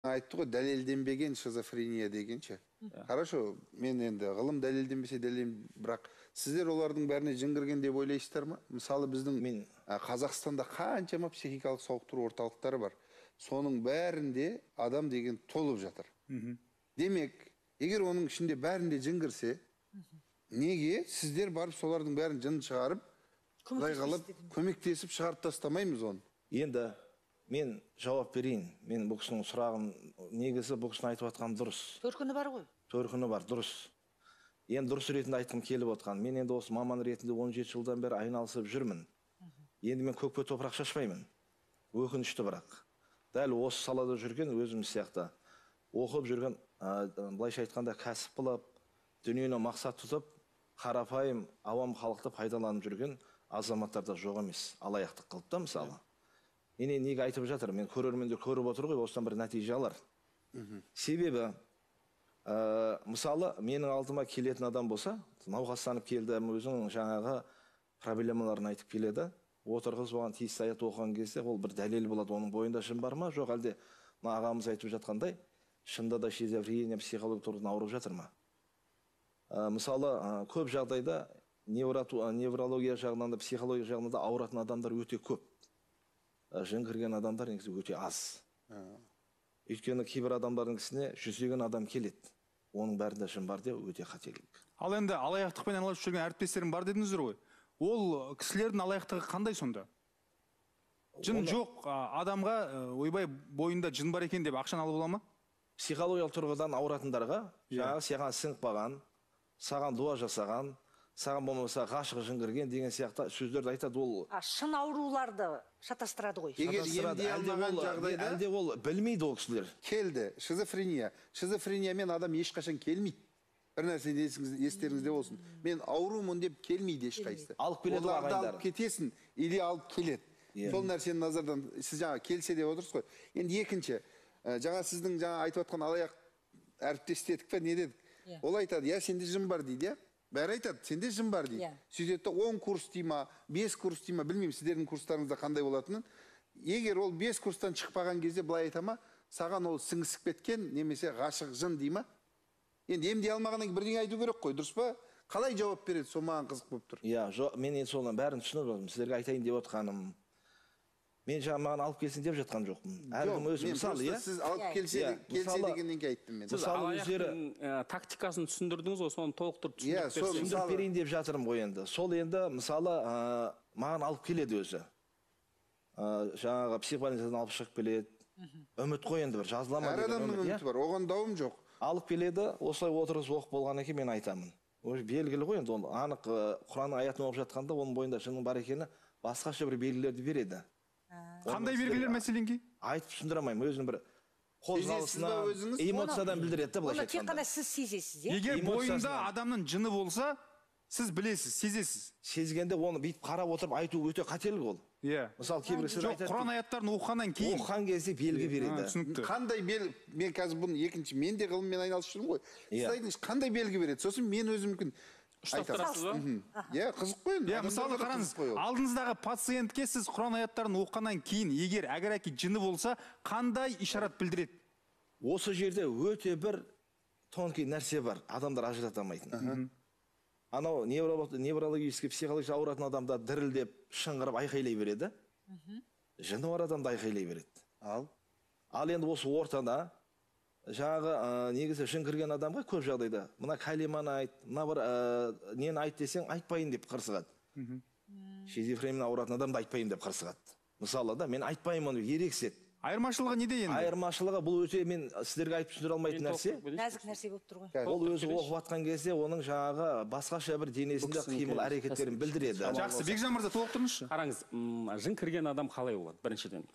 Айтты ғой, дәлелденбеген шизофрения дегенше. Хорошо, мен енді ғылым дәлелденбесе дәлелден, бірақ сіздер олардың бәріне жын кірген деп ойлайсыздар ма? Мысалы, біздің Қазақстанда қаншама психикалық сауықтыру орталықтары бар. Соның бәрінде адам деген толып жатыр. Демек, егер оның ішінде бәрінде жын кірсе, неге сіздер барып солардың бәрін жын шығарып, құдай қалап көмектесіп шығарып тастамаймыз оны? Енді мен жауап берейін. Мен бұл кісінің сұрағын, негізі бұл кісінің айтып жатқаны дұрыс. Төркіні бар ғой. Төркіні бар, дұрыс. Енді дұрыс ретінде айтқым келіп отқан. Мен енді осы маман ретінде 17 жылдан бері айналысып жүрмін. Енді мен көкпе топырақ шашпаймын. Өкінішті бірақ. Дәл осы салада жүрген өзім сияқты оқып жүрген, былайша айтқанда кәсіп қылып, дүниені мақсат тұтып, қарапайым ауам халықты пайдаланып жүрген азаматтар да жоқ емес. Алаяқтық қылып та мысалы. Мен неге айтып жатыр? Мен көрермендер көріп отыр ғой, осыдан бір нәтиже алар. Себебі, мысалы, менің алдыма келетін адам болса, науқастанып келді, өзінің жаңағы проблемаларын айтып келеді, отырғызып оған тиісті аят оқыған кезде ол бір дәлел болады, оның бойында жын бар ма, жоқ әлде мына ағамыз айтып жатқандай, шында да шизофрения, психологиялық тұрғыдан ауырып жатыр ма? Мысалы, көп жағдайда неврология жағынан да, психология жағынан да ауыратын адамдар өте көп. Жын кірген адамдар негізі өте аз. Өйткені кейбір адамдардың кісіне жүздеген адам келеді. Оның бәрінде жын бар деу өте қателік. Ал енді алаяқтықпен айналысып жүрген әріптестерім бар дедіңіздер ғой. Ол кісілердің алаяқтығы қандай сонда? Жын жоқ адамға ойбай бойында жын бар екен деп ақшаны алып бола ма? Психологиялық тұрғыдан ауыратындарға, жаңағы саған сіңіп қалған, саған дуа жасаған, саған болмаса ғашық жын кірген деген сияқты сөздерді айтады ол. Шын ауруларды шатастырады ғой. Егер емдей алмаған жағдайда, әлде ол білмейді ол кісілер. Келді, шизофрения. Шизофрениямен адам ешқашан келмейді. Бір нәрсе естеріңізде болсын. Мен аурумын деп келмейді ешқайсысы. Алып келеді ғой ағайындар. Алып кетесің или алып келеді. Сол нәрсені назардан, сіз жаңа келсе деп отырсыз ғой. Енді екінші, жаңа сіздің жаңа айтып отқан алаяқ әріптес дедік пе, не дедік? Ол айтады, я сенде жын бар дейді, Бәрі айтады, сенде жын бар дейді. Сөйтеді, 10 курс дей ма, 5 курс дей ма, білмеймін сіздердің курстарыңызда қандай болатынын. Егер ол 5 курстан шықпаған кезде былай айта ма, саған ол сіңісіп кеткен немесе ғашық жын дей ма? Енді емдей алмағаннан кейін бірдеңе айту керек қой, дұрыс па? Қалай жауап береді, сол маған қызық болып тұр. Иә, мен енді соның бәрін түсініп отырмын. Сіздерге айтайын деп отқаным. Мен жаңа маған алып келсін деп жатқан жоқпын. Әркім өзі мысалы, иә? Сіз алып келсе дегеннен кейін айттым мен. Сіз алаяқтың тактикасын түсіндірдіңіз ғой, соны толықтырып түсіндіріп берейін деп жатырмын ғой енді. Сол енді мысалы маған алып келеді өзі. Жаңағы психбольницадан алып шығып келеді. Үміт қой енді бір жазыла ма деген. Әр адамның үміті бар, оған дауым жоқ. Алып келеді, осылай отырғызып оқып болғаннан кейін мен айтамын. Белгілі ғой енді, ол анық Құранның аятын оқып жатқанда оның бойында жынның бар екені басқаша бір белгілерді береді. Қандай белгілер мәселенге? Айтып түсіндіре алмаймын, өзінің бір қозғалысынан, эмоциядан білдіреді де былайша айтқанда. Оны тек қана сіз сезесіз, иә? Егер бойында адамның жыны болса, сіз білесіз, сезесіз. Сезгенде оны бүйтіп қарап отырып айту өте қателік ол. Иә. Мысалы кейбір кісілер айтады. Құран аяттарын оқығаннан кейін. Оқыған кезде белгі береді. Түсінікті. Қандай белгі? Мен қазір бұны екінші, мен де ғылыммен айналысып жүрмін ғой. Сіз айтыңызшы, қандай белгі береді? Сосын мен өзімкін ұштап ба? Иә, қызық қой енді. Иә, мысалы қараңыз, алдыңыздағы пациентке сіз Құран аяттарын оқығаннан кейін, егер әгәрәки жыны болса, қандай ишарат білдіреді? Осы жерде өте бір тонкий нәрсе бар, адамдар ажырата алмайтын. Анау неврологический, психологический ауыратын адамда дірілдеп, шыңғырып айқайлай береді. Жыны бар адам да айқайлай береді. Ал енді осы ортада жаңағы негізі жын кірген адамға көп жағдайда мына калиманы айт, мына бір нені айт десең айтпайын деп қырсығады. Шизофрениямен ауыратын адам да айтпайын деп қырсығады. Мысалы да, мен айтпаймын деп ерекседі. Айырмашылығы неде енді? Айырмашылығы бұл өте мен сіздерге айтып түсіндіре алмайтын нәрсе. Нәзік нәрсе болып тұр ғой. Ол өзі оқып жатқан кезде оның жаңағы басқаша бір денесінде қимыл әрекеттерін білдіреді. Жақсы, Бекжан мырза толықтырыңызшы. Қараңыз, жын кірген адам қалай болады біріншіден?